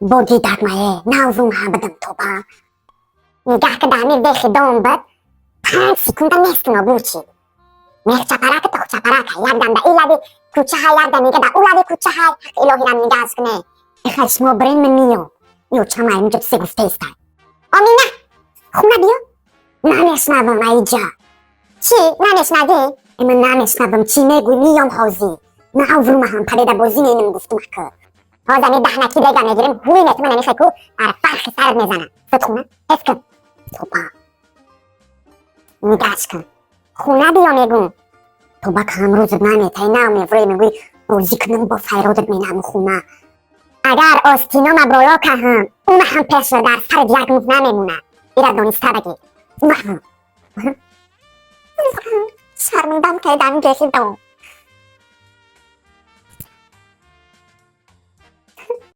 Бо дидак мае наврум ҳа бидам тоба. Нигаҳ ки дар ҳамин вехи дом буд, 5 секунда несту нобуд шид. Мех чапарака тох чапарака, як дам да ин лаби кӯча ҳай, як дам дига да ӯ лаби кӯча ҳай. Ҳақ илоҳирам нигаҳш куне. Эхай, шумо бирен, ман миём. Ё чамай инҷо чизе гуфтаистай. Омина, хона биё. Намешнавам аиҷа. Чӣ намешнавӣ? Ман намешнавам, чӣ мегӯй? Миём ҳозир. Наврумаҳам пареда бозӣ менам, гуфтум ака. Ҳозир ами даҳнаки дега мегирем, ҳуй метуман амихе ку дар фархи сарат мезанам. Зуд хона, ҳес кун. Тоба. Нигаҳш кун. Хона биё мегум. Тоба, камрӯзат наметай, нав меврӯи мегӯй бозӣ кунам, бо файродат менам хона. Агар остинома боло каҳам, ума ҳам пеш дар сарат як муҳ намемонад. Ира дониста багир. Ума ҳам. Шармандам кардам гехидом.